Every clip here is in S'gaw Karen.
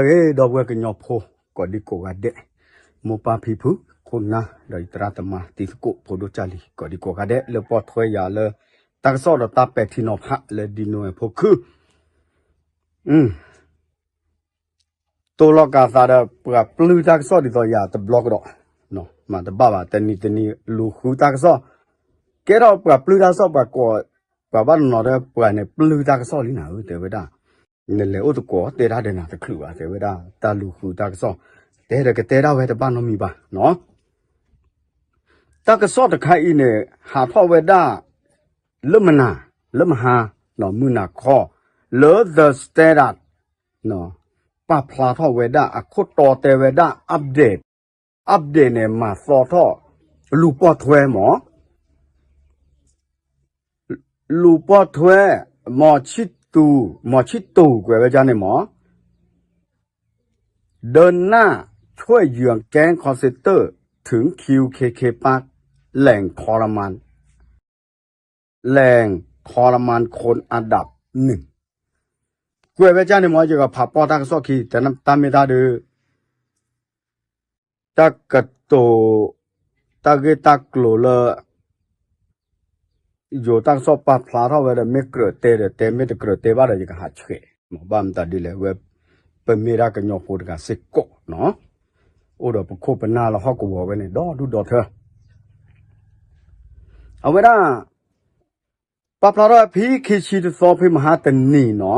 ဂ့ၤ ဒီပုၢ်ဝဲၢ်ကညီဖိ ကိးဒံကိးဂၤဒဲး, မိၢ်ပၢ်ဖံဖု ခိၣ်နၢ် ဒီးယသရၣ်သမါတံၤသကိး ဖိဒိၣ်ကၢ်လံၤ ကိးဒံကိးဂၤဒဲး လၢပိာ်ထွဲယၤလၢ တၢ်ကစီၣ်ဒီးတၢ်ပဲာ်ထံနီၤဖးလၢဒ်နိဝ်ဖီခုၣ် တိၢ်လီၤကးသးဒီးပှၤပျုၢ်တၢ်ကစီၣ်ဒ်သိးယၤတဘျီကဒီး, မၤတဘၣ်ဘၣ် တနံၤတနံၤလူၤဃုတၢ်ကစီၣ်, ကဲထီၣ်ပှၤပျုၢ်တၢ်ကစီၣ် ပှၤကိး ပှၤဘၣ်တနီၤဒီးပှၤန့ၣ်ပျုၢ်တၢ်ကစီၣ်လံနၤဧၢ တဲဝဲဒၣ်, နလဲၤအိၣ်သကိးတဲတၢ်ဒီးနၤတချုးဘၣ် တဲဝဲဒၣ် တၢ်လူၤဃုတၢ်ကစီၣ်, တဲဒီးကတဲဒၣ်ဝဲတဘၣ်နီတမံၤဘၣ်နီၤ တၢ်ကစီၣ်တခါအံၤန့ၣ် ဟးထီၣ်ဝဲဒၣ် လၢမနၤ လၢမဟါ မုၢ်နၤခီ လၢ The Standard ပာ်ဖျါထီၣ်ဝဲဒၣ်အခိၣ်တီတဲဝဲဒၣ် update, update န့ၣ် မၤသီထီၣ် လူၤပိာ်ထွဲမး လူၤပိာ်ထွဲ မီၤဆံၣ်သူ မီၤဆံၣ်သူ ကွဲးဝဲဒ်န့ၣ်မး เดินหน้าช่วยเหยื่อแก๊งคอลเซ็นเตอร์ ถึงคิวเคเคปาร์ค แหล่งทรมาน แหล่งทรมานคนอันดับหนึ่ง ကွဲးဝဲဒ်န့ၣ်မး ယကဖးပီၢ်တၢ်ကစီၣ်ခံ တၢ်မ့ၢ်တၢ်ဒုး တၢ်ကတိၤ တၢ်ဂ့ၢ်တၢ်ကျိၤလၢ ယိၤတၢ်ကစီၣ်ပာ်ဖျါထီၣ်ဝဲဒီး မ့ၢ်ကြၢးတဲဒီးတဲ မ့ၢ်တကြၢးတဲဘၣ်ဒီး ယကဟးဆှဲး, ဘၣ်မတၤဒ်လဲၣ် ဝဲ ပမ့ၢ်ဒၣ်ကညီဖိတဂၤစ့ၢ်ကီးနီၤ, အိၣ်ဒီးပခိၣ်ပနၢ်လၢဟီၣ်ကဝီၤဝဲန့ၣ် ဒီဒူၣ်ဒီထၢ အဝဲဒၣ် ပာ်ဖျါထီၣ်ဖဲခံဆံတသီ ဖဲမဟါတနံၤနီၤ,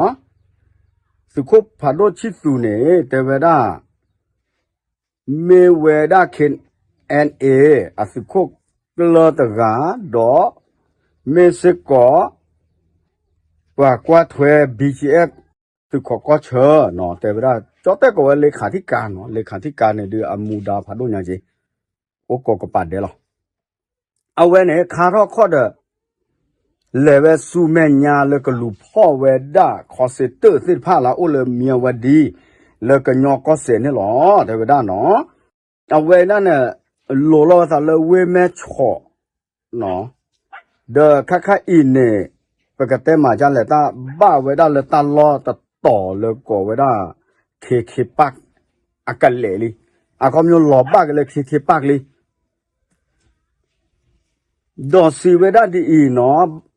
သုးခိၣ်ဖးဒိၣ်ဆံၣ်သူးန့ၣ် တဲဝဲဒၣ် မ့ၢ်ဝဲဒၣ် KNLA အသုးခိၣ်ကျၢၢ်တဂၤ ဒီး မ့ၢ်စ့ၢ်ကီး ပှၤကွၢ်ထွဲ BGF သုးခိးကီၢ်ဆၢနီၤ, တဲဝဲဒၣ် ကၠီတဲၣ်ကိးဝဲ လ့ခးထံကၤနီၤ, လ့ခးထံကၤန့ၣ်ဒုး အမူဒါဖးဒိၣ်ညါက့ၤ အိၣ်ကိးကပၤဒဲးလီၤ. အဝဲန့ၣ် ခါထီၣ်ခီၣ်ဒီး လဲၤဝဲဆူမဲာ်ညါလၢကလူၤဖီၣ်ဝဲဒၣ် ခီစ့တၢၣ်သ့ၣ်တဖၣ်လၢအအိၣ်လၢမံဝဲဒံ လၢကညီကီၢ်စဲၣ်န့ၣ်လီၤ တဲဝဲဒၣ်နီၤ. အဝဲဒၣ်န့ၣ် လိၤလီၤဝဲသးလၢဝ့ၢ်မဲၢ်ဆီး ဒီးခါခါအံၤန့ၣ် ပကတဲမၤဒ်လဲၣ် တၢ်ဘၣ်ဝဲဒၣ်လၢတၢ်လီၢ်တတီၤလၢကိးဝဲဒၣ် KK Park အကလဲာ်လံ, အခီပညီလီၤဘၣ်က့ၤလၢ KK Park လံ. ဒီးစံးဝဲဒၣ်ဒ်အံၤနီၤ,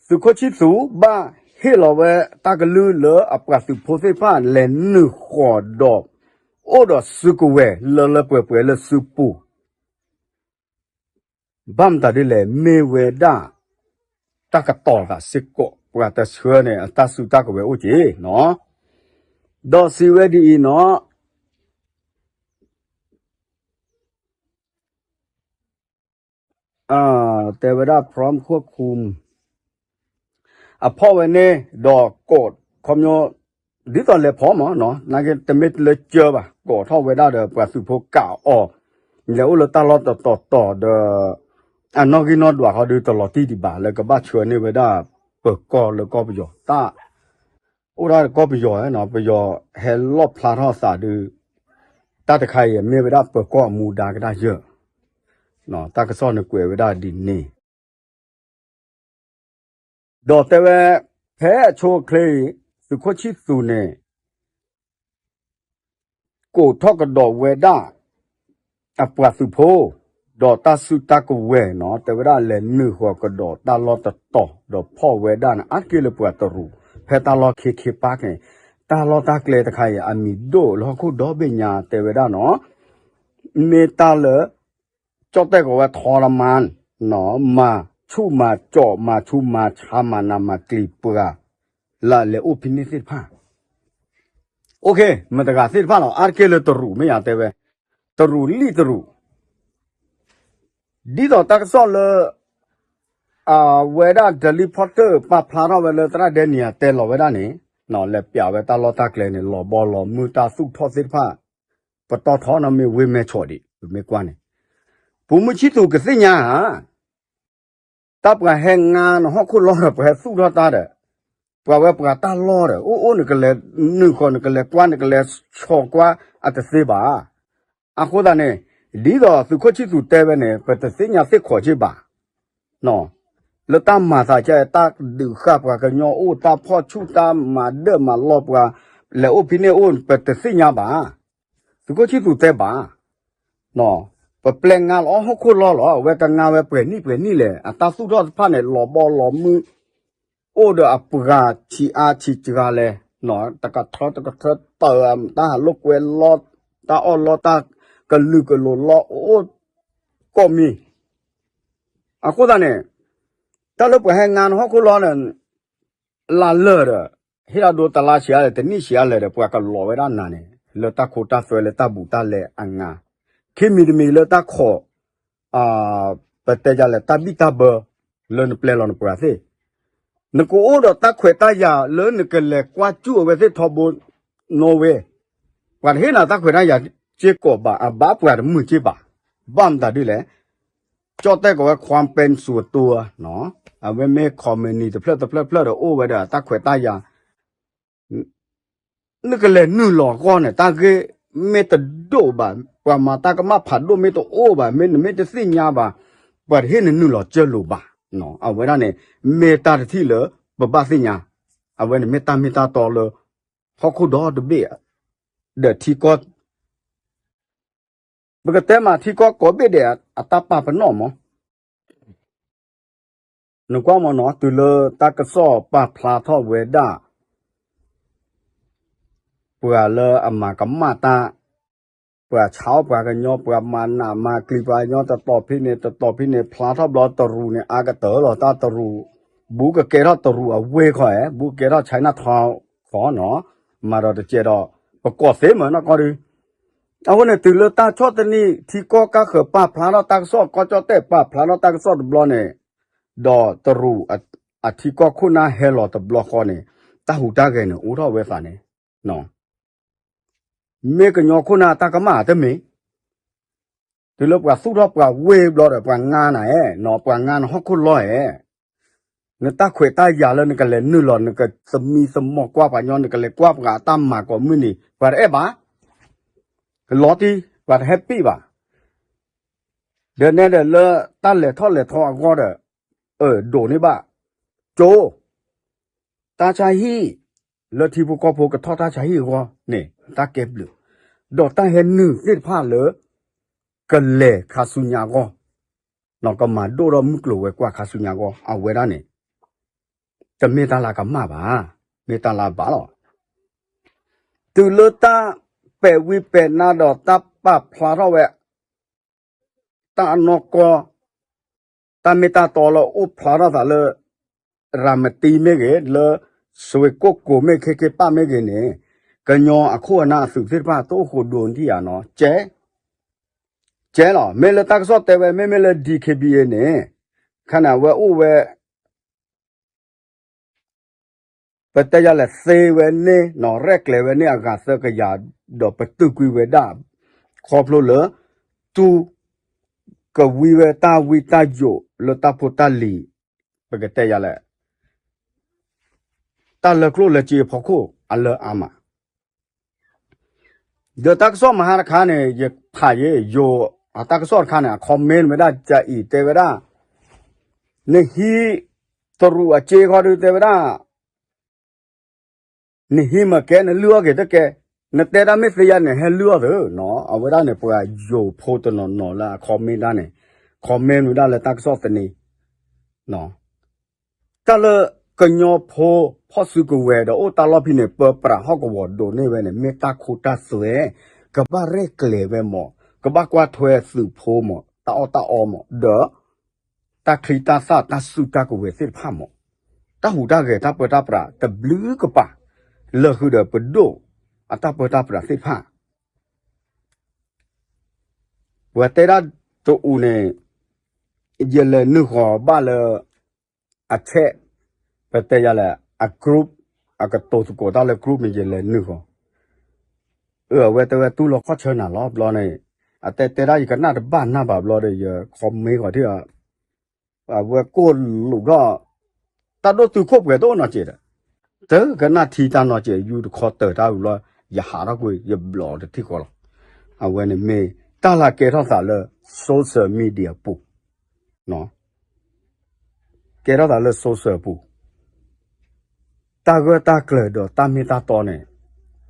သုးခိၣ်ဆံၣ်သူးဘၣ်ဟ့ၣ်လီၤဝဲတၢ်ကလုၢ်လၢအပှၤသုးဖိသ့ၣ်တဖၣ်လဲၤနုာ်ဃီၤဒီး အိၣ်ဒီးစုကဝဲၤလၢလၢပှဲၤပှဲၤလၢစုပူၤ ဘၣ်မတၤဒ်လဲၣ် မ့ၢ်ဝဲဒၣ် တၢ်ကတီၤသးစ့ၢ်ကီး ပှၤတဆှၢန့ၣ် အတၢ်စုတၢ်ကဝဲၤအိၣ်က့ၤနီၤ. ဒီးစံးဝဲဒ်အံၤနီၤ, တဲဝဲဒၣ် พร้อมควบคุม အဖီၣ်ဝဲန့ၣ် ဒီးကိးခီပညီ ဒ်သိးလဲၤဖီၣ်မးနီၤ, နာ်က့တမ့ၢ်လၢကၢဘၣ်, ကိးထီၣ်ဝဲဒၣ်ဒီးပှၤသုးဖိကးအီၤ, လဲၤအိၣ်လၢတၢ်လီၢ်တတီၤတီၤဒီး အနီၣ်ဂံၢ်နီၣ်ဒွးဃီဒုးတလီၤတံၢ်ဒံးဘၣ် လၢကဘၣ်ဆှၢန့ၢ်ဝဲဒၣ်ပၢၤကီၢ်လၢကီၢ်ပယီၤတၢ် အိၣ်ဒၣ်ကီၢ်ပယီၤနီၤ, ပယီၤဟဲလီၣ်ဖျါထီၣ်သးဒုး တၢ်တခါအံၤမ့ၢ်ဝဲဒၣ်ပၢၤကီၢ်အမူဒါကဒါယၢ်, တၢ်ကစီၣ်န့ၣ်ကွဲးဝဲဒၣ်ဒ်န့ၣ် ဒီးတဲဝဲ ဖဲအဆိအချ့အံၤ သုးခိၣ်ဆံၣ်သူးန့ၣ် ကိးထီၣ်ကဒီးဝဲဒၣ် အပှၤသုးဖိ ဒီးတၢ်စုတၢ်ကဝဲၤနီၤ, တဲဝဲဒၣ်လဲၤနုာ်ဃီၤကဒီးတၢ်လီၢ်တတီၤ ဒီးဖီၣ်ဝဲဒၣ်န့ၣ် အါတက့ၢ်လၢပှၤတရူး ဖဲတၢ်လီၢ် KK Park န့ၣ်, တၢ်လီၢ်တၢ်ကျဲတခါအံၤ အမံၤဒိၣ်လၢဟီၣ်ခိၣ်ဒီဘ့ၣ်ညါ တဲဝဲဒၣ်နီၤ, မ့ၢ်တၢ်လၢ ကၠီၣ်တဲၣ်ကိးဝဲ ทรมาน နီၤ, မၤဆူၣ်မၤစီး မၤဆူၣ်မၤဆါ မၤနးမၤကျံၤပှၤ လၢအလဲၤအိၣ်ဖဲန့ၣ်သ့ၣ်တဖၣ်, အိၣ်ခ့ မတၤတဂၤသ့ၣ်တဖၣ်လီၤ, အါတက့ၢ်လၢတရူးမ့ၢ်ယတဲဝဲ, တရူးလံတရူး ဒ်သိးတၢ်ကစီၣ်လၢ အဝဲဒၣ် Daily Post ပာ်ဖျါထီၣ်ဝဲလၢသရၣ်ဒဲနံၤယၤတဲလီၤဝဲဒၣ်န့ၣ်, လဲၤပျးဝဲတၢ်လီၢ်တၢ်ကျဲန့ၣ် လီၤဘီလီၤမုၢ်တၢ်သူၣ်ထီၣ်သ့ၣ်တဖၣ်, ပတီၢ်ထီနီၣ်မ့ၢ်ဝ့ၢ်မဲၢ်ဆီးဒံး ပမ့ၢ်ကွၢ်န့ၣ်, ပူၤမုၢ်ဆံၣ်သူးကသ့ၣ်ညါဧါ တၢ်ပှၤဟဲငါနဟီၣ်ခိၣ်လီၢ်ဒီး ပှၤဟဲသူၣ်ထီၣ်တၢ်ဒီး ပှၤဝဲပှၤတၢ်လီၢ်ဒီး အိၣ်အိၣ်နကလဲၤနုာ်ဃီၤ နကလဲၤကွၢ် နကလဲၤဆီးကွၢ် အတသ့ဘၣ်. အဃိသတးန့ၣ် ဒ်သိးသုးခိၣ်ဆံၣ်သူးတဲဝဲန့ၣ် ပတသ့ၣ်ညါသ့ၣ်ခီးက့ဘၣ် လၢတၢ်မၤသးကဲ တၢ်ဒုးဃာ်ပှၤကညီအိၣ် တၢ်ဖီၣ်ဆူၣ် တၢ်မၤဒၢၣ်မၤလီၢ်ပှၤ လဲၤအိၣ်ဖဲန့ၣ်အိၣ် ပတသ့ၣ်ညါဘၣ်. သုးခိၣ်ဆံၣ်သူးတဲဘၣ်, ပပျဲငါလီၤဟီၣ်ခိၣ်လီၢ်လီၤ အဝဲကငါဝဲပှဲၤနံၣ်ပှဲၤနံၣ်လဲၣ် အတၢ်သူၣ်ထီၣ်တဖၣ်န့ၣ် လီၤဘီလီၤမုၢ် အိၣ်ဒီးအပှၤဆံးအါဆံးစှၤလဲၣ်, တကထၢတကထၢတၢ် တၢ်ဟးလိာ်ကွဲလီၤ တၢ်အီၣ်လီၤ တၢ်ကလုာ်ကလိာ်လီၤ အိၣ်ကိးမံၤ. အဃိသတးန့ၣ် တၢ်လၢပှၤဟဲငါနဟီၣ်ခိၣ်လီၢ်န့ၣ် လါလၢာ်ဒီး ဟ့ၣ်ဒၣ်ဒိတလါဆံးအါလဲၣ် တနံၣ်ဆံးအါလဲၣ်ဒီး ပှၤကလီၤဝဲဒၣ်နၤန့ၣ် လၢတၢ်ခိတၢ်သွဲလၢတၢ်ဘူးတၢ်လဲအငါ, ခံမံၤတမံၤလၢတၢ်ခိး ပတဲယၤလဲၣ် တၢ်ဘံၣ်တၢ်ဘၢ လၢနပျဲလီၤနပှၤသ့ၣ်, နကအိၣ်ဒီးတၢ်ခွဲးတၢ်ယာ်လၢနကလဲၤကွၢ်စူၣ်အဝဲသ့ၣ်ထီဘိ နိဝ့, ပှၤတဟ့ၣ်နၤတၢ်ခွဲးတၢ်ယာ်စ့ၢ်ကီးဘၣ် အဘၣ်ပှၤတမုာ်စ့ၢ်ဘၣ်. ဘၣ်မတၤဒ်လဲၣ်, ကၠီၣ်တဲၣ်ကိးဝဲ ความเป็นส่วนตัว အဝဲမ့ၢ် ခီမနံၤ တဖျၢၣ်တဖျၢၣ်တဖျၢၣ်ဒီးအိၣ်ဝဲဒီးတၢ်ခွဲးတၢ်ယာ် နကလဲၤနုာ်လီၤအဂီၢ်န့ၣ် တၢ်ဂ့ၢ်မ့ၢ်တဒိၣ်ဘၣ်, ပှၤမၤတၢ်ကမၣ်ဖးဒိၣ်မ့ၢ်တအိၣ်ဘၣ်, မ့ၢ်နမ့ၢ်တသ့ၣ်ညါဘၣ်, ပှၤတဟ့ၣ်နနုာ်လီၤစၢလိာ်ဘၣ်. အဝဲဒၣ်န့ၣ် မ့ၢ်တၢ်တထံၣ်လၢပဘၣ်သ့ၣ်ညါ, အဝဲန့ၣ်မ့ၢ်တၢ်မ့ၢ်တၢ်တီလၢ ဟီၣ်ခိၣ်ဒီတဘ့ၣ် ဒီးထံကီၢ် ပကတဲမးထံကီၢ်ကိးဘ့ၣ်ဒဲးအတၢ်ပာ်ပနီၣ်မး, နကွၢ်မးနီၤ တုၤလၢတၢ်ကစီၣ်ပာ်ဖျါထီၣ်ဝဲဒၣ် ပှၤလၢအမၤကမၣ်တၢ်, ပှၤဆါအီၣ်ပှၤကညီ ပှၤမၤနးမၤကျံၤပှၤကညီ တတီၤဖဲန့ၣ် တတီၤဖဲန့ၣ် ဖျါထီၣ်ဘျီတရူးန့ၣ် အါကတၢၢ်လီၤ တၢ်တရူး, ဘူးကကဲထီၣ်တရူးအဝ့ၢ်ခီဧါ ဘူးကကဲထီၣ် Chinatown ခီနီၤ, မၤဒီးတကဲဒီး ပကိးသ့မးနီၢ်ကီၢ်ဒု အဃိန့ၣ် တုၤလၢတၢ်ဆီၣ်သနံး ထံကီၢ်ကၢ်ဃၢၤပာ်ဖျါထီၣ်တၢ်ကစီၣ် ကီၢ်ကၠီၣ်တဲၣ်ပာ်ဖျါထီၣ်တၢ်ကစီၣ်တဘျီန့ၣ်, ဒီးတရူးအထံကီၢ်ခိၣ်နၢ်ဟဲလီၤတဘျီဃီန့ၣ်, တၢ်ဟူးတၢ်ဂဲၤန့ၣ်အိၣ်ထီၣ်ဝဲသးန့ၣ်, မ့ၢ်ကညီခိၣ်နၢ်တၢ်ကမၣ်တမ့ၢ် တုၤလၢပှၤသူၣ်ထီၣ်ပှၤဝ့ၢ်ဘျီဒီး ပှၤငါနၤဧၢ, ပှၤငါနဟီၣ်ခိၣ်လီၢ်ဧၢ, နတၢ်ခွဲးတၢ်ယာ်လၢနကလဲၤနုာ်လီၤ နကသမံသမိးကွၢ်ပှၤညီ နကလဲၤကွၢ်ပှၤအတၢ်မၤကိးမုၢ်နံၤ ပှၤတအဲၣ်ဘၣ်, လီၤတံၢ် ပှၤတဟဲပံၣ်ဘၣ်, ဒီးနဲဒၣ်လၢတၢ်လဲၤထီၣ်လဲၤထီအဂီၢ်ဒီး, အၢ ဒိးန့ၢ်ဘၣ်, ကၠိ တၢ်ဆါဟံၣ်, လၢထံဖိကီၢ်ဖိကထီၣ်တၢ်ဆါဟံၣ်အဂီၢ်န့ၣ် တၢ်ကဲဘျုး, ဒီးတၢ်ဟဲနုာ်သ့ၣ်တဖၣ်လၢ ကလဲၤခါဆူညါအဂီၢ်, ကမၤဒိၣ်ထီၣ်မုၢ်ကျိၤဝဲၤကွာ်ခါဆူညါအဂီၢ် အဝဲဒၣ်န့ၣ် တမ့ၢ်တၢ်လၢကမၣ်ဘၣ်, မ့ၢ်တၢ်လၢအဘၣ်လီၤ. တုၤလၢတၢ်ပဲာ်ဝံပဲာ်နါဒီးတၢ်ပာ်ဖျါထီၣ်ဝဲ တၢ်အနီၢ်ကီၢ်, တၢ်မ့ၢ်တၢ်တီလၢအိၣ်ဖျါထီၣ်သးလၢ ရၤမတံမ့ၢ်ဂ့ၤ, လၢ စွ့ၢ်ကိၣ်ကိၤမ့ၢ်ဂ့ၤ, ခ့ခ့ပၣ်မ့ၢ်ဂ့ၤန့ၣ်, ကညီအခိၣ်အနၢ်အသုးသ့ၣ်တဖၣ် တအိၣ်ဃိးဒိနထံၣ်ဧါနီၤ, ကဲ, ကဲလီၤ. မ့ၢ်လၢတၢ်ကစီၣ်တဲဝဲ မ့မ့ၢ်လၢ ဒံၣ်ခ့ဘံၣ်အ့န့ၣ်, ခါန့ၣ် အဝဲအိၣ်ဝဲ ပတဲယၤလဲၣ် သ့ဝဲန့ၣ်နီၤ ရဲၣ်ကျဲၤဝဲန့ၣ် အဂၤသၢကယၤ ဒီးပတုာ်ကွံာ်ဝဲဒၣ် ခီဖျိလၢ တူၢ်ကဝံဝဲတၢ်ဝံတၢ်ယိးလၢတၢ်ဖိတၢ်လံၤ, ပကတဲယၤလဲၣ် တၢ်လၢကျိၣ်လၢစ့အဖီခိၣ်အလၢအါမး ဒီးတၢ်ကစီၣ်မဟါတခါန့ၣ် ယဖးယဲ ယိၤအတၢ်ကစီၣ်တခါန့ၣ် အ comment ဝဲဒၣ် ကၠၤအံၤတဲဝဲဒၣ်, နဟံး တရူးအစ့ခီဒုးတဲဝဲဒၣ်, နဟံးမ့ၢ်ကဲ နလုၢ်အီၣ်က့ၤတကဲ, နတဲဒၣ်မ့ၢ်သ့ယါန့ၣ် ဟဲလုၢ်အီၣ်သုနီၤ, အဝဲဒၣ်န့ၣ် ပှၤယိၤဖိတနီၤနီၤလၢအ comment ဒၣ်န့ၣ်, comment ဝဲဒၣ်လၢတၢ်ကစီၣ်သန့ တၢ်လၢကညီဖိဖီၣ်စုကဝဲၤဒီးအိၣ်တၢ်လီၢ်ဖဲန့ၣ် ပၢပြးဟီၣ်ကဝီၤဒိးန့ၢ်ဝဲန့ၣ် မ့ၢ်တၢ်ခိတၢ်သွဲ, ကဘၣ်ရဲၣ်ကျဲၤဝဲမး, ကဘၣ်ကွၢ်ထွဲသုးဖိမး, တၢ်အီၣ်တၢ်အီမး, ဒီး တၢ်ချံတၢ်သၣ်တၢ်စုတၢ်ကဝဲၤသ့ၣ်တဖၣ်မး, တၢ်ဟူးတၢ်ဂဲၤတၢ်ပၢတၢ်ပြးတဘျုးကပၤ, လၢဃုာ်ဒီးပဒိၣ်အတၢ်ပၢတၢ်ပြးသ့ၣ်တဖၣ် ပှၤတဲဒၣ်တအူန့ၣ်, ယလဲၤနုာ်ဃီၤဘၣ်လၢ အ chat, ပတဲယၤလဲၣ် အ group, အကတိၤသကိးတၢ်လၢ group န့ၣ် ယလဲၤနုာ်ဃီၤ, အဝဲတဲဝဲတူၢ်လီၤခီၣ်ဆၢနၤလီၤဘျီန့ၣ်, အတဲတဲဒၣ်ယကနၣ်တဘၣ်နၢ်ဘၣ်ဘျီဒီး ယ comment ဃီၤထံၣ်, အဝဲကိၢ်လူးထီၣ် တၢ်ဒိၣ်တုာ်ခိၣ်ပှဲၤတအိၣ်နီတစဲးဒီး, တကနၣ်ထံတၢ်နီတစဲး ယူတခီတၢၤတၢ်ဝံၤဘျီ, ယဟးထီၣ်ကွံာ် ယဘျီတထံၣ်ဃီလီၤ. အဝဲန့ၣ်မ့ၢ်တၢ်လၢကဲထီၣ်သးလၢ social media ပူၤ, ကဲထီၣ်သးလၢ social ပူၤ, တၢ်ဂၢၢ်တၢ်ကျၢၤဒီးတၢ်မ့ၢ်တၢ်တီန့ၣ်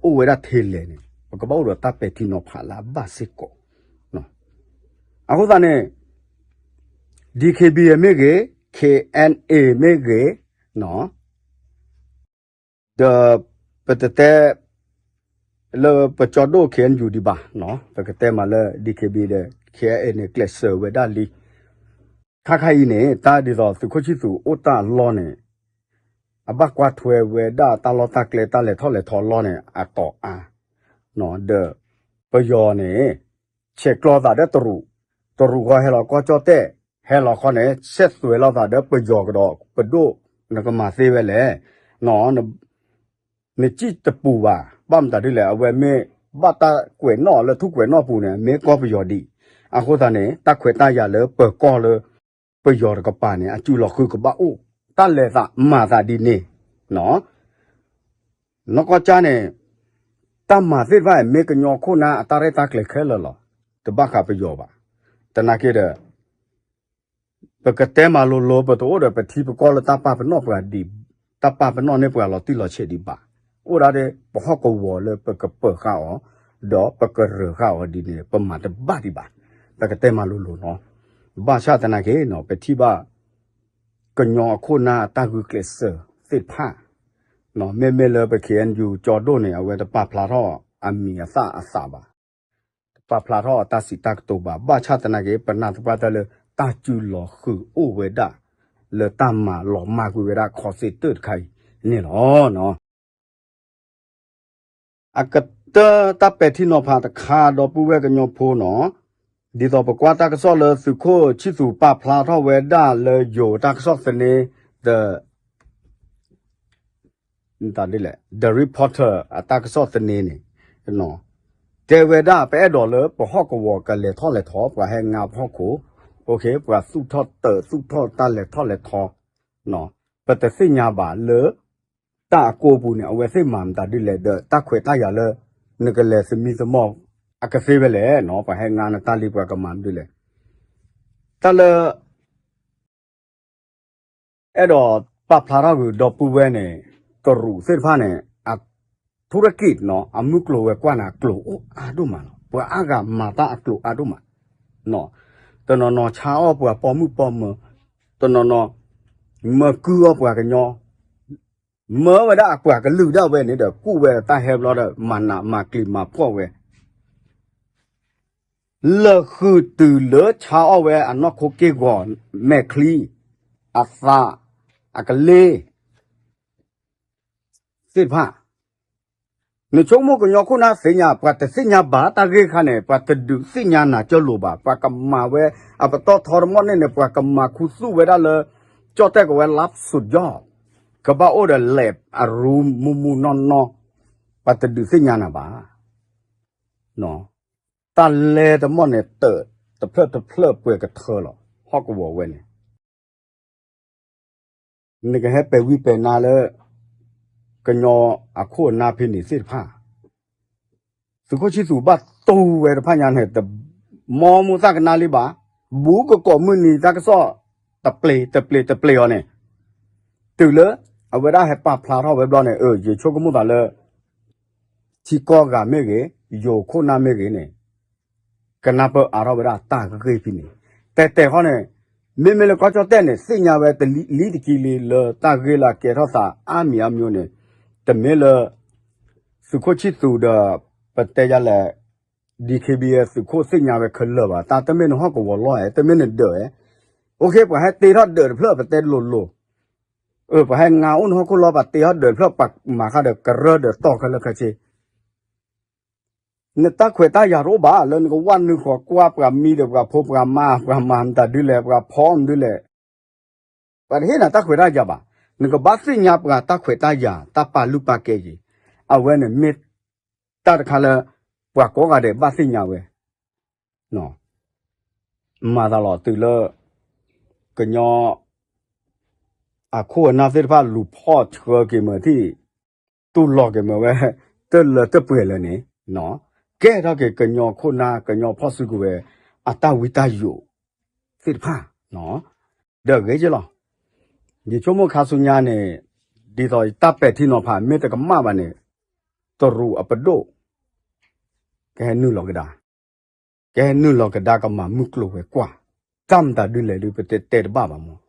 အိၣ်ဝဲဒၣ်ထဲလဲၣ်န့ၣ် ပကဘၣ်အိၣ်ဒီးတၢ်ပဲာ်ထံနီၤဖးလၢအဘၣ်စ့ၢ်ကီး. အဃိသတးန့ၣ် DKBA မ့ၢ်ဂ့ၤ, KNA မ့ၢ်ဂ့ၤ, ဒီးပတတဲ လၢပကၠီဒိၣ် KNU ဒံးဘၣ်, ပကတဲမးလၢ DKBA ဒီး KNA န့ၣ် ကျဲးစၢးဝဲဒၣ်လံ. ခါခါအံၤန့ၣ် တၢ်ဒ်သိးသုးခိၣ်ဆံၣ်သူးအိၣ်တၢ်အလီၢ်န့ၣ် အဘၣ်ကွၢ်ထွဲဝဲဒၣ်တၢ်လီၢ်တၢ်ကျဲ တၢ်လဲၤထီၣ်လဲၤထီလီၢ်န့ၣ် အတီၤအါ, ဒီးပယီၤန့ၣ် ဆဲးကျိးသးဒီးတရူး, တရူးဃီဟဲလီၤကီၢ်ကၠီၣ်တဲၣ်, ဟဲလီၤခီန့ၣ် ဆဲးသွဲးလိာ်သးဒီးပယီၤကဒီးပဒိၣ်, နကမၤသ့ဝဲလဲၣ်. နစံၣ်တပူၤဘၣ်, ဘၣ်မတၤဒ်လဲၣ်, အဝဲမ့ၢ်ဘၣ်တၢ်ကွဲးနီၣ်လၢထူၣ်ကွဲးနီၣ်ပူၤန့ၣ် မ့ၢ်ကီၢ်ပယီၤဒံး. အဃိသတးန့ၣ် တၢ်ခွဲးတၢ်ယာ်လၢပၢၤကီၢ်လၢ ပယီၤတကပၤန့ၣ် အစုလီၤဃုာ်ကဘၣ်အိၣ်, တၢ်လဲၤသးမၤသးဒ်န့ၣ် နီၢ်ကီၢ်ကၠါန့ၣ် တၢ်မၤသ့ၣ်တဖၣ် မ့ၢ်ကညီခိၣ်နၢ်အတၢ်ရဲၣ်တၢ်ကျဲၤခဲလၢာ်လီၤ. တဘၣ်ဃးပယီၤဘၣ်. သနာ်က့ဒီး ပကတဲမၤလိၤလိၤ ပတအိၣ်ဒီးပထံပကီၢ်လၢတၢ်ပာ်ပနီၣ်ပှၤဒံး, တၢ်ပာ်ပနီၣ်န့ၢ်ပှၤလီၤတံၢ်လီၤဆဲးဒံးဘၣ်. အိၣ်ဒၣ်ဒီးပဟီၣ်ကဝီၤလၢပကပၢၤဃာ်အီၤ, ဒီးပကရၢၤဃာ်အီၤဒ်န့ၣ် ပမၤတဘၣ်ဒံးဘၣ်. ပကတဲမၤလိၤလိၤနီၤ. ဘၣ်ဆၣ်သနာ်က့နီၤ ပထံၣ်ဘၣ် ကညီအခိၣ်နၢ်အတၢ်ဂုာ်ကျဲးစၢးသ့ၣ်တဖၣ် မ့မ့ၢ်လၢပ KNU ကၠီဒိၣ်န့ၣ် အဝဲတပာ်ဖျါထီၣ်အမံၤအသၣ်အသးဘၣ်, တပာ်ဖျါထီၣ်အတၢ်စံးတၢ်ကတိၤဘၣ်. ဘၣ်ဆၣ်သနာ်က့ ပနာ်သပှၢ်တၢၢ်လၢတၢ်စုလီၤဃုာ်အိၣ်ဝဲဒၣ် လၢတၢ်မၤလီၤမၢ်ကွံာ်ဝဲဒၣ်ခီစ့တၢၣ်တခါအံၤန့ၣ်လီၤ. အကတၢၢ်တၢ်ပဲာ်ထံနီၤဖးတခါ ဒီပုၢ်ဝဲၢ်ကညီဖိနီၤ, ဒ်သိးပကွၢ်တၢ်ကစီၣ်လၢသုးခိၣ်ဆံၣ်သူးပာ်ဖျါထီၣ်ဝဲဒၣ်လၢယိၤတၢ်ကစီၣ်သန့ ဒီး တၢ်ဒ်လဲၣ် The Reporter အတၢ်ကစီၣ်သန့န့ၣ် တဲဝဲဒၣ် ပအဲၣ်ဒိးလၢပဟီၣ်ကဝီၤကလဲၤထီၣ်လဲၤထီ ပှၤဟဲငါပဟီၣ်ခိၣ်, ပှၤသူၣ်ထီၣ်တၢးသူၣ်ထီၣ်တၢ်လဲၤထီၣ်လဲၤထီ, ပတသ့ၣ်ညါဘၣ်လၢ တၢ်အကိးပူၤန့ၣ် အဝဲသ့ၣ်မၤမတၤဒ်လဲၣ်ဒီး တၢ်ခွဲးတၢ်ယာ်လၢ နကလဲၤသမံသမိး အကသ့ဝဲလဲၣ်နီၤ, ပှၤဟဲငါနတၢ်လံပှၤကမၤမနုၤလဲၣ်. တၢ်လၢ အဲၣ်ဒိးပာ်ဖျါထီၣ်ဂုာ်ဒီပုၢ်ဝဲၢ်န့ၣ် တရူးသ့ၣ်တဖၣ်န့ၣ် အထူရက့ၣ်နီၤ အမုၢ်ကျိၤဝဲၤကွာ်န့ၣ် အကျိၤအိၣ်အါဒိၣ်မးလီၤ. ပှၤအါဂၤမၤတၢ်အကျိၤအါဒိၣ်မး, တနီၤနီၤဆါအီၣ်ပှၤပိာ်မုၣ်ပိာ်မၢၤ, တနီၤနီၤ မၢကုၢ်အီၣ်ပှၤကညီ, မၢဝဲဒၣ်အပှၤကလုာ်ဒၣ်ဝဲန့ၣ်ဒီး ကူၣ်ဝဲတၢ်ဟဲဘျီဒီး မၤနးမၤကျံၤမၤဖှီၣ်ဝဲ လၢာ်ဃုာ်တုၤလၢဆါအီၣ်ဝဲအနီၢ်ခိက့ၢ်ဂီၤ, မဲာ်ချံ, အသး, အကလ့ၢ် သ့ၣ်တဖၣ်, နဆိကမိၣ်ကညီခိၣ်နၢ်သ့ၣ်ညါ, ပှၤတသ့ၣ်ညါဘၣ်တၢ်ဂ့ၢ်ခါန့ၣ် ပှၤတဒုးသ့ၣ်ညါနၤကၢလိာ်ဘၣ်, ပှၤကမၤဝဲအပတီၢ်ထီတမီၢ်န့ၣ်န့ၣ် ပှၤကမၤခူသူၣ်ဝဲဒၣ်လၢ ကၠီၣ်တဲၣ်ကဝဲလါစူးယီၣ်, ကဘၣ်အိၣ်ဒီးလဲၤအရူမူမူနီၢ်နီၢ်, ပှၤတဒုးသ့ၣ်ညါနၤဘၣ်. တၢ်လဲတမီၢ်န့ၣ် တၢးတဖျၢၣ်တဖျၢၣ်ပှဲၤကထၢလီၤ, ဟီၣ်ကဝီၤဝဲန့ၣ် နကဟဲပဲာ်ဝံပဲာ်နါလၢ ကညီအခိၣ်အနၢ်ဖဲန့ၣ်သ့ၣ်တဖၣ်, သုးခိၣ်ဆံၣ်သူးဘၣ်တူၢ်ဝဲတဖၣ်ညါန့ၣ် တမီမူသၣ်ကနါလံဘၣ်, ဘူးကကိးမုၢ်နံၤတၢ်ကစီၣ် တပျ့ၤတပျ့ၤတပျ့ၤအီၤန့ၣ်, တုၤလၢ အဝဲဒၣ်ဟဲပာ်ဖျါထီၣ်ဝဲဘျီန့ၣ် ယဆိကမိၣ်သးလၢ ထံကီၢ်ဂၤမ့ၢ်ဂ့ၤ, ယိၤခိၣ်နၢ်မ့ၢ်ဂ့ၤန့ၣ် ကနၢ်ပၢၢ်အါထီၣ်ဝဲဒၣ်တၢ်ဂ့ၢ်ဖဲန့ၣ်, တဲတဲာ်ဃီန့ၣ်, မ့မ့ၢ်လၢကီၢ်ကၠီၣ်တဲၣ်န့ၣ် သ့ၣ်ညါဝဲတလံတကံလံလၢတၢ်ဂ့ၢ်လၢအကဲထီၣ်သးအါမံၤအါမံၤန့ၣ်, တမ့ၢ်လၢ သုးခိၣ်ဆံၣ်သူးဒီး ပတဲယၤလဲၣ် DKBA သုးခိၣ်သ့ၣ်ညါဝဲခဲလၢာ်ဘၣ်, တၢ်တမ့ၢ်နဟီၣ်ကဝီၤလီၢ်ဧဲ, တမ့ၢ်နဒၢးဧဲ, အိၣ်ခ့ ပှၤဟဲတ့ထီၣ်ဒၢးတဖျၢၣ် ပတဲလိၤလိၤ, အၢ ပှၤဟဲငါအိၣ်နဟီၣ်ခိၣ်လီၢ် ပှၤတ့ထီၣ်ဒၢးတဖျၢၣ် ပှၤမၤဃာ်ဒီးကရၢဒီးတီၢ်ခဲလၢာ်ခဲဆ့ နတၢ်ခွဲးတၢ်ယာ်တအိၣ်ဘၣ် လၢနကဝဲနုာ်ဃီၤကွၢ်ပှၤမံဒီးပှၤဖိပှၤမါ ပှၤမၤမတၤဒ်လဲၣ် ပှၤဖီမနုၤလဲၣ်, ပှၤတဟ့ၣ်နၤတၢ်ခွဲးတၢ်ယာ်ဘၣ်. နကဘၣ်သ့ၣ်ညါပှၤတၢ်ခွဲးတၢ်ယာ် တၢ်ပာ်လုၢ်ပာ်ကဲယံၤ, အဝဲန့ၣ်မ့ၢ်တၢ်တခါလၢ ပှၤကိးဂၤဒဲးဘၣ်သ့ၣ်ညါဝဲ မၤသးလီၤတုၤလၢ ကညီ အခိၣ်အနၢ်သ့ၣ်တဖၣ်လူၤဖီၣ်ဆှၢက့ၤမ့ၢ်ထံၣ် တူၢ်လိာ်က့ၤမ့ၢ်ဝဲ တလၢတပှဲၤလၢာ်န့ၣ်, ကဲထီၣ်က့ၤကညီခိၣ်နၢ် ကညီဖီၣ်စုကဝဲၤ အတၢ်ဝံတၢ်ယိးသ့ၣ်တဖၣ် ဒီးဂ့ၤက့လီၤ. ယဆိကမိၣ်ခါဆူညါန့ၣ် ဒ်သိးယတၢ်ပဲာ်ထံနီၤဖး မ့ၢ်တကမၣ်ဘၣ်န့ၣ် တရူးအပဒိၣ် ကဟဲနုာ်လီၤကဒါ, ကဟဲနုာ်လီၤကဒါကမၤမုၢ်ကျိၤဝဲၤကွာ်, တၢ်မတၤဒုလဲၣ်ဒု ပတဲတဲတဘၣ်ဘၣ်မး.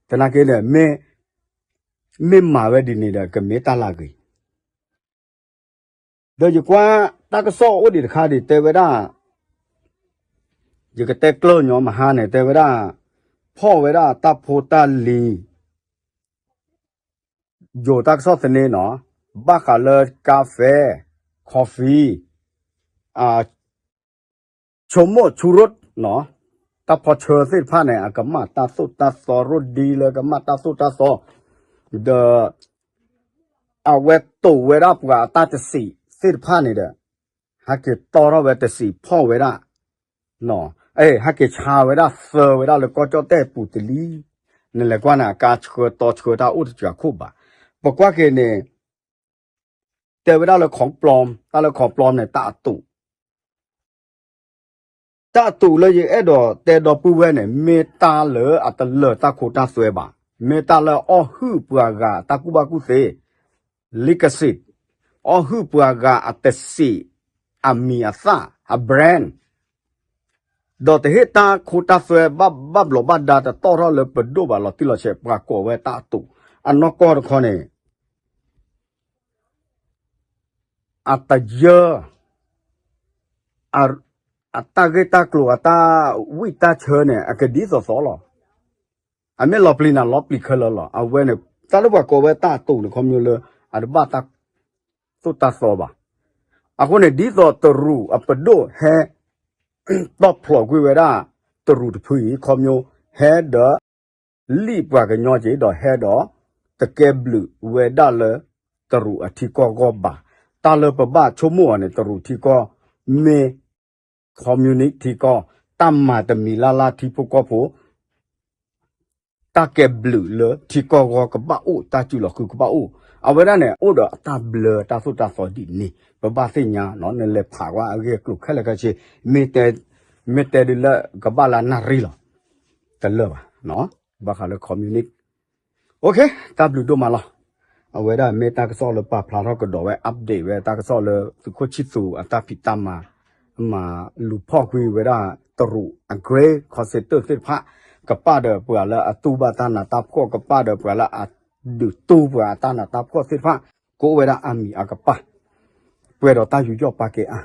သနာ်က့ဒီး မ့ၢ်မၤဝဲဒ်န့ၣ်ဒီး ကမ့ၢ်တၢ်လၢအဂ့ၤ ဒီးယကွၢ်တၢ်ကစီၣ်အိၣ်ဒံးတခါဒံး တဲဝဲဒၣ်, ယကတဲကျၢၢ်ညီမဟါန့ၣ် တဲဝဲဒၣ်, ဖီၣ်ဝဲဒၣ်တၢ်ဖိတၢ်လံၤ, ယိၤတၢ်ကစီၣ်သန့နီၤ, ဘၣ်ဃးလၢကါဖဲ, coffee, ဆိကမိၣ်ဆူရိၣ်နီၤ, တၢ်ဖီဆၢသ့ၣ်တဖၣ်န့ၣ် အကမၣ်တၢ်သိၣ်တၢ်သီ ရိၣ်ဒံလၢ ကမၣ်တၢ်သိၣ်တၢ်သီ, ဒီး အဝဲတိာ်ဝဲဒၣ်ပှၤအတၢ်တစံးသ့ၣ်တဖၣ်န့ၣ်ဒီး ဟဲက့ၤတီထီၣ်ဝဲတစံးဖီၣ်ဝဲဒၣ်, ဟဲက့ၤဆါဝဲဒၣ်သၢဝဲဒၣ်လၢကီၢ်ကၠီၣ်တဲၣ်ပူၤတလံ, နလဲၤကွၢ်န့ၣ် အကါဆှၢတီဆှၢတၢ်အိၣ်တစှၤခိၣ်ဘၣ်. ပကွၢ်က့ၤန့ၣ် တဲဝဲဒၣ်လၢ ခီပျီ, တၢ်လၢ ခီပျီ န့ၣ် တၢ်အတူး တၢ်အတူးလၢယအဲၣ်ဒိးတဲဒီပုၢ်ဝဲၢ်န့ၣ် မ့ၢ်တၢ်လၢအတလၢာ်တၢ်ခိတၢ်သွဲဘၣ်, မ့ၢ်တၢ်လၢအီၣ်ဟုၣ်ပှၤဂၤတၢ်ကူၣ်ဘၣ်ကူၣ်သ့, လံကစံး, အီၣ်ဟုၣ်ပှၤဂၤအတစံး, အမံၤအသၣ်, အ brand, ဒီးတဟ့ၣ်တၢ်ခိတၢ်သွဲဘၣ်ဘျီးဘၣ်ဒါ တတီၣ်ထီၣ်လၢပဒိၣ်ဘၣ်လီၤတံၢ်လီၤဆဲး ပှၤကိးဝဲတၢ်အတူး, အနီၢ်ကီၢ်တခီန့ၣ် အတယၢ အတၢ်ဂ့ၢ်တၢ်ကျိၤ အတၢ်ဝံၣ်တၢ်ဆၢန့ၣ် အကဒ်သိးသိးလီၤ. အမ့ၢ်လီၤပျံၤနၤလီၤပျံၤခဲလၢာ်လီၤ. အဝဲန့ၣ် တၢ်လၢပှၤကိးဝဲတၢ်အတူးန့ၣ် ခီပညီလၢ အတဘၣ်တၢ်သိၣ်တၢ်သီဘၣ်. အဃိန့ၣ် ဒ်သိးတရူးအပဒိၣ်ဟဲ တီၣ်ဖျိးကွံာ်ဝဲဒၣ် တရူးတဖုအံၤ ခီပညီ ဟဲဒီး လံၣ်ပှၤကညီက့ၤဒီးဟဲဒီး တကဲဘျုးဝဲဒၣ်လၢ တရူးအထံကီၢ်ဂီၢ်ဘၣ်. တၢ်လၢပဘၣ်ဆိကမိၣ်အီၤန့ၣ် တရူးထံကီၢ် မ့ၢ် communist ထံကီၢ်, တၢ်မၤတမံၤလၢ်လၢ်ထံဖိကီၢ်ဖိ တၢ်ကဲဘျုးလၢထံကီၢ်ဂီၢ်ကဘၣ်အိၣ်, တၢ်စုလီၤဃုကဘၣ်အိၣ်. အဝဲဒၣ်န့ၣ် အိၣ်ဒီးအတၢ်ဘျၢတၢ်သိၣ်တၢ်သီဒ်န့ၣ် ပဘၣ်သ့ၣ်ညါနီၤ. နလဲၤဖးကွၢ်အဂ့ၢ်အကျိၤခဲလၢာ်ခဲဆ့, မ့ၢ်တဲ, မ့ၢ်တဲဒ်လၢကဘၣ်လၢနၣ်ရံၣ်လီၤ. တလၢာ်ဘၣ်, ဘၣ်ဃးလၢ communist. တၢ်ဘျုးဒိၣ်မးလီၤ. အဝဲဒၣ်မ့ၢ်တၢ်ကစီၣ်လၢပာ်ဖျါထီၣ်ကဒီးဝဲ update ဝဲတၢ်ကစီၣ်လၢသုးခိၣ်ဆံၣ်သူးအတၢ်ဖံးတၢ်မၤ မၤလူၤဖီၣ်ကွံာ်ဝဲဒၣ်တရူးအ Great Conservative သ့ၣ်တဖၣ်, ကပာ်ဒီးပှၤလၢအတူၢ်ဘၣ်တၢ်နးတၢ်ဖှီၣ်, ကပာ်ဒီးပှၤလၢအဒုးတူၢ်ပှၤအတၢ်နးတၢ်ဖှီၣ်သ့ၣ်တဖၣ်, ကအိၣ်ဝဲဒၣ်အါမံၤအါကပၤ, ပှဲၤဒီးတၢ်ယူးယီၣ်ပာ်ကဲအါ.